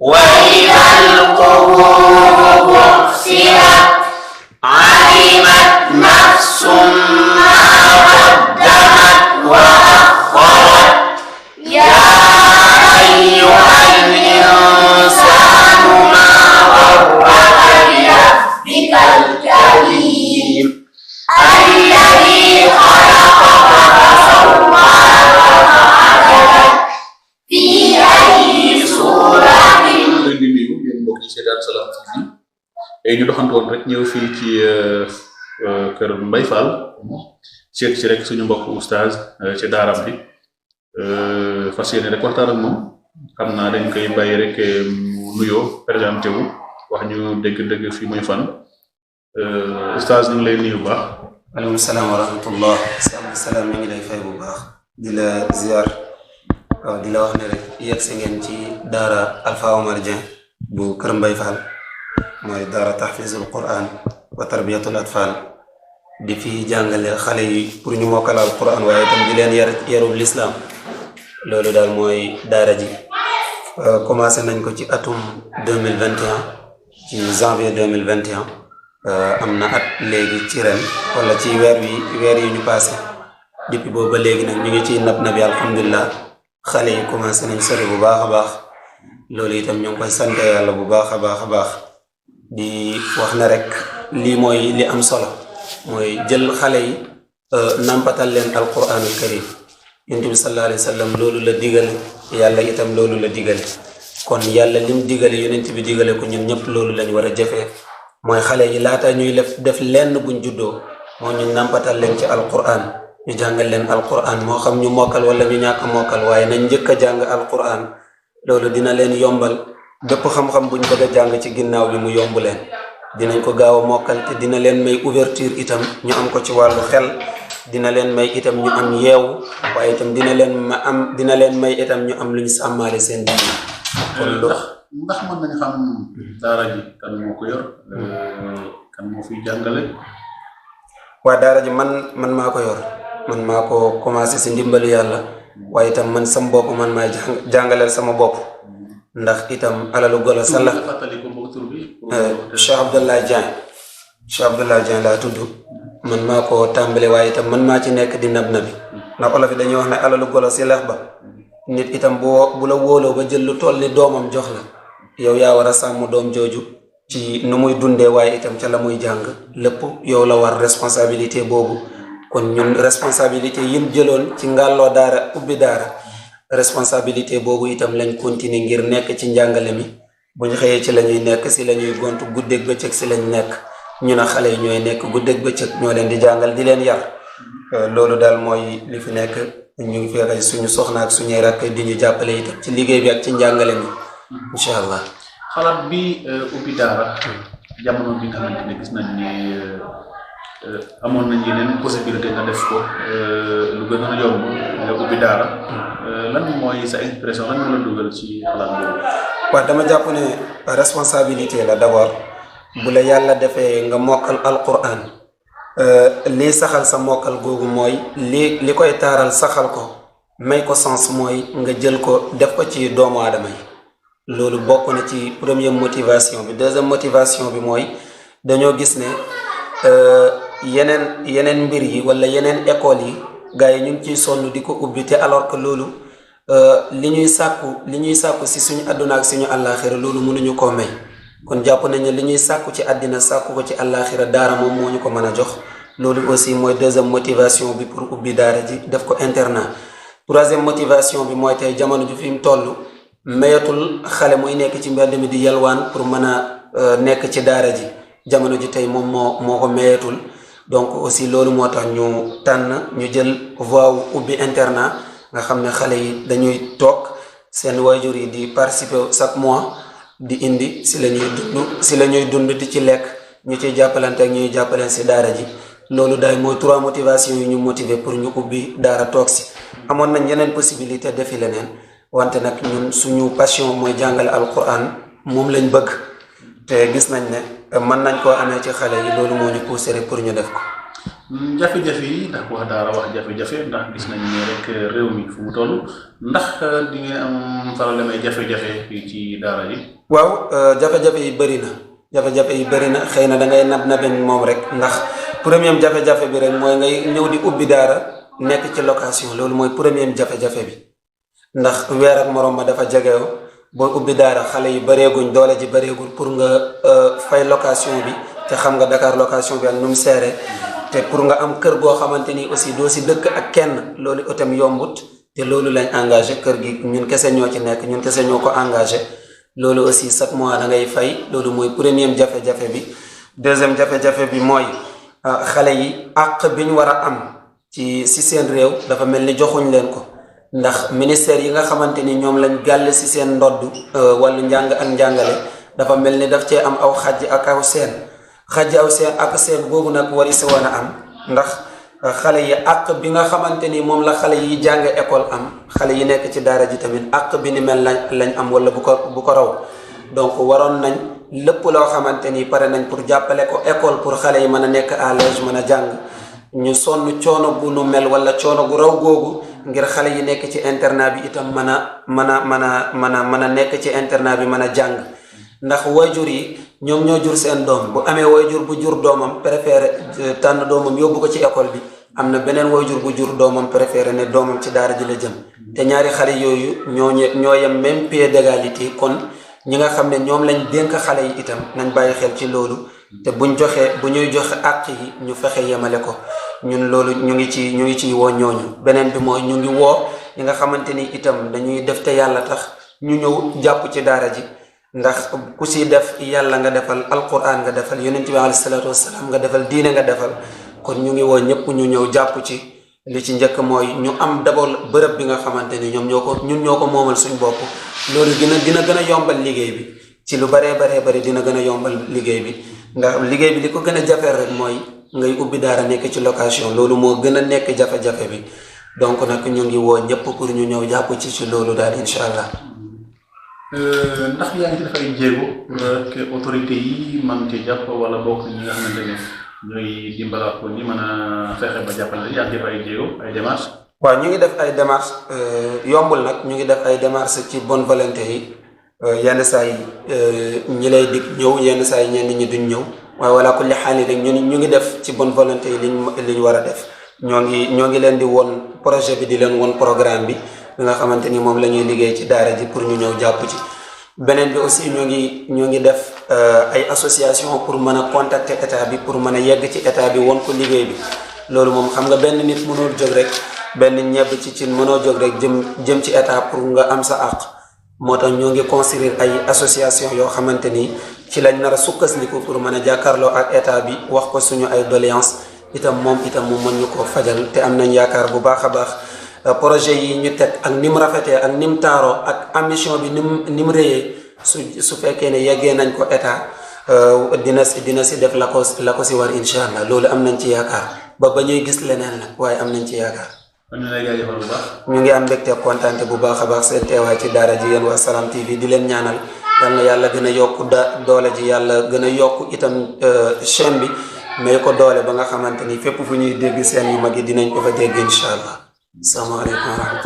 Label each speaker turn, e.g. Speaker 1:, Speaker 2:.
Speaker 1: وإذا القبور بعثرت علمت نفس ما قدمت وأخرت يا أيها الإنسان ما غرك بربك الكريم الذي خلقك فسواك فعدلك في أي صورة.
Speaker 2: di nuyu yéen mbokk yi seetaan Salam TV et ñu doxantoon rek ñëw fii ci kër Mbaye Fall seet si rek suñu mbokk oustaz ci daaram bi fas yéene rek waxtaan ak moom xam naa dañ koy bàyyi rek mu nuyoo présenté wu wax ñu dëgg-dëgg fii muy fan oustaz ñu ngi lay nuyu bu baax.
Speaker 3: aleykum salaam wa rahmatullah. salaam mi ngi lay fay bu baax di la ziar waaw di la wax ne rek yegg si ngeen ci daara Alpha Omar Dieng bu kër Mbaye Fall mooy daara tahfizul Quran wa tarbiyatul atfal di fi jàngale xale yi pour ñu mokkal al Quran waaye itam di leen yarul l'islam loolu daal mooy daara ji commencé nañ ko ci atum 2021 ci janvier 2021 am na at léegi ci ren wala ci weer yi ñu passé depuis boobu ba léegi nag ñu ngi ciy nabi alhamdulilah xale yi commencé nañ sori bu baax a baax loolu itam ñu ngi koy sant yàlla bu baax a baax di wax na rek lii mooy li am solo mooy jël xale yi nampatal leen alquranul karim yonent bi sallallahu alayhi wa sallam loolu la digale yàlla itam loolu la digale kon yàlla lim digale yonent bi digale ko ñun ñëpp loolu lañ war a jëfee mooy xale yi laata ñuy def lenn buñ juddoo moo ñu nampatal leen ci alquran ñu jàngal leen alquran moo xam ñu mokkal wala ñu ñàkk mokkal waaye nañ njëkk a jàng alquran loolu dina leen yombal bépp xam-xam buñ bëgg a jàng ci ginnaaw bi mu yomb leen dinañ ko gaaw a mokkal te dina leen may ouverture itam ñu am ko ci wàllu xel dina leen may itam ñu am yeewu waaye itam dina leen may itam ñu am luñ sàmmaale seen diine kon
Speaker 2: ndax mën nañ xam daara ji kan moo ko yor kan moo fiy jàngale.
Speaker 3: waa daara ji man maa ko yor man maa ko commencé si ndimbalu yàlla waaye itam man sama bopp man maay jàngaleel sama bopp ndax itam alalu golo sa la Cheikh Abdoulaye Dieng laa tudd man maa ko tàmbale waaye itam man maa ci nekk di nabi ndax olof yi dañuy wax ne alalu golo si lex ba nit itam bu la wóoloo ba jël lu toll ni doomam jox la yow yaa war a sàmm doom jooju ci nu muy dundee waaye itam ca la muy jàng lépp yow la war responsabilité boobu kon ñun responsabilité yim jëloon ci ngàlloo daara ubbi daara responsabilité boobu itam lañ continuer ngir nekk ci njàngale mi buñ xëyee ci la ñuy nekk si la ñuy gontu guddeeg bëccëg si lañ nekk ñu ne xale yi ñooy nekk guddeeg bëccëg ñoo leen di jàngal di leen yar loolu daal mooy li fi nekk ñu ngi fekk suñu soxna ak suñuy rakk di ñu jàppale itam ci liggéey bi ak ci njàngale mi incha allah.
Speaker 2: xalaat bi ubbi daara jamono bi nga xamante ne gis nañ ne amoon nañ yeneen possibilité nga def ko lu gën a yomb nga ubbi daara lan mooy sa impression lan moo la dugal ci xalaat boobu.
Speaker 3: waaw dama jàpp ne responsabilité la d'abord bu la yàlla defee nga mokkal alquran lii saxal sa mokkal googu mooy li koy taaral saxal ko may ko sens mooy nga jël ko def ko ci doomu aadama yi loolu bokk na ci première motivation bi deuxième motivation bi mooy dañoo gis ne yeneen mbir yi wala yeneen école yi gars yi ñu ngi ciy sonn di ko ubbi te alors que loolu li ñuy sàkku si suñu àdduna ak suñu àllaaxira loolu mënuñu koo may kon jàpp nañ ne li ñuy sàkku ci àddina sàkku ko ci àllaaxira daara moom moo ñu ko mën a jox loolu aussi mooy deuxième motivation bi pour ubbi daara ji def ko internat troisième motivation bi mooy tey jamono ji fi mu toll mayatul xale muy nekk ci mbedd mi di yalwaan pour mën a nekk ci daara ji jamono ji tey moom moo ko mayatul donc aussi loolu moo tax ñu tànn ñu jël voie wu ubbi internat nga xam ne xale yi dañuy toog seen waajur yi di participer chaque mois di indi si la ñuy dund di ci lekk ñu ciy jàppalante ak ñuy jàppaleen si daara ji loolu daay mooy trois motivations yi ñu motiver pour ñu ubbi daara toog si amoon nañ yeneen possibilité defi leneen wante nag ñun suñu passion mooy jàngale alquran moom lañ bëgg te gis nañ ne mën nañ koo amee ci xale yi loolu moo ñu poussé rek pour ñu def ko.
Speaker 2: jafe-jafe yi ndax wax daara wax jafe-jafe ndax gis nañ ne rek réew mi fu mu toll ndax di ngeen am faral demee jafe-jafe fii ci daara ji.
Speaker 3: waaw jafe-jafe yi bëri na jafe-jafe yi bëri na xëy na da ngay nab naben moom rek ndax premier jafe-jafe bi rek mooy ngay ñëw di ubbi daara nekk ci location loolu mooy premier jafe-jafe bi ndax weer ak morom ma dafa jegewoo booy ubbi daara xale yi bëreeguñ doole ji bëreegul pour nga fay location bi te xam nga Dakar location bi ak nu mu seere te pour nga am kër goo xamante ni aussi doo si dëkk ak kenn loolu itam yombut te loolu lañ engagé kër gi ñun kese ñoo ci nekk ñun kese ñoo ko engagé loolu aussi chaque mois da ngay fay loolu mooy premier jafe-jafe bi. deuxième jafe-jafe bi mooy xale yi àq bi ñu war a am ci seen réew dafa mel ni joxuñ leen ko ndax ministère yi nga xamante ni ñoom lañ gàll si seen ndodd wàllu njàng ak njàngale dafa mel ni daf cee am aw xaj ak aw seen. xaj aw seen ak seen boobu nag wari si woon a am ndax xale yi àq bi nga xamante ni moom la xale yi jàng école am xale yi nekk ci daara ji tamit àq bi ni mel lañ am wala bu ko raw donc waroon nañ lépp loo xamante ni pare nañ pour jàppale ko école pour xale yi mën a nekk à l'aise mën a jàng ñu sonn coono gu nu mel wala coono gu raw googu ngir xale yi nekk ci internat bi itam mën a nekk ci internat bi mën a jàng ndax waajur yi ñoom ñoo jur seen doom bu amee waajur bu jur doomam préféré tànn doomam yóbbu ko ci école bi am na beneen waajur bu jur doomam préféré ne doomam ci daara ji la jëm te ñaari xale yooyu ñoo yem même pied d'égalité kon ñi nga xam ne ñoom lañ dénk xale yi itam nañ bàyyi xel ci loolu te bu ñuy joxe àq yi ñu fexe yemale ko ñun loolu ñu ngi ciy woo ñooñu beneen bi mooy ñu ngi woo ñi nga xamante ni itam dañuy def te yàlla tax ñu ñëw jàpp ci daara ji ndax ku si def yàlla nga defal alquran nga defal yonent bi alayhi salaatu wasalaam nga defal diine nga defal kon ñu ngi woo ñëpp ñu ñëw jàpp ci li ci njëkk mooy ñu am d'abord bërëb bi nga xamante ni ñun ñoo ko moomal suñ bopp loolu dina gën a yombal liggéey bi ci lu baree bari dina gën a yombal liggéey bi ndax liggéey bi li ko gën a jafeel rek mooy ngay ubbi daara nekk ci location loolu moo gën a nekk jafe-jafe bi donc nag ñu ngi woo ñëpp pour ñu ñëw jàpp ci loolu daal incha allah.
Speaker 2: ndax yaa ngi ci def ay jéego que autorité yi mën ci jàpp wala bokk ñi nga xamante ne ñooy dimbalaat ko ñi mën a fexe ba jàppale yaa ngi def ay jéego ay démarches.
Speaker 3: waaw ñu ngi def ay démarches yombul nag ñu ngi def ay démarches ci bonne volonté yi yenn saa yi ñi lay dig ñëw yenn saa yi ñenn ñi duñ ñëw waaye wala kulli xaal rek ñu ngi def ci bonne volonté yi liñ war a def ñoo ngi leen di won projet bi di leen won programme bi nga xamante ni moom la ñuy liggéey ci daara ji pour ñu ñëw jàpp ci. beneen bi aussi ñoo ngi def ay association pour mën a contacter état bi pour mën a yegg ci état bi won ko liggéey bi loolu moom xam nga benn nit mënoo jóg rek benn ñebb ci cin mënoo jóg rek jëm ci état pour nga am sa àq moo tax ñoo ngi construire ay association yoo xamante ni ci lañ nar a sukkandiku pour mën a jàkkaarloo ak état bi wax ko suñu ay doléance itam mu mën ñu koo fajal te am nañ yaakaar bu baax a baax projet yi ñu teg ak ni mu rafetee ak ni mu taaroo ak ambition bi ni mu réyee su fekkee ne yeggee nañ ko état dina si def la ko si war incha allah loolu am nañ ci yaakaar ba ñuy gis leneen nag waaye am nañ ci yaakaar. ñu ngi am mbégte kontaante bu baax a baax seen teewaay ci daara ji yéen waa Salam TV di leen ñaanal yal na yàlla gën a yokk doole ji yàlla gën a yokk itam chaîne bi may ko doole ba nga xamante ni fépp fu ñuy dégg seen yu mag yi dinañ ko fa dégg incha allah. Assalamu alaikum.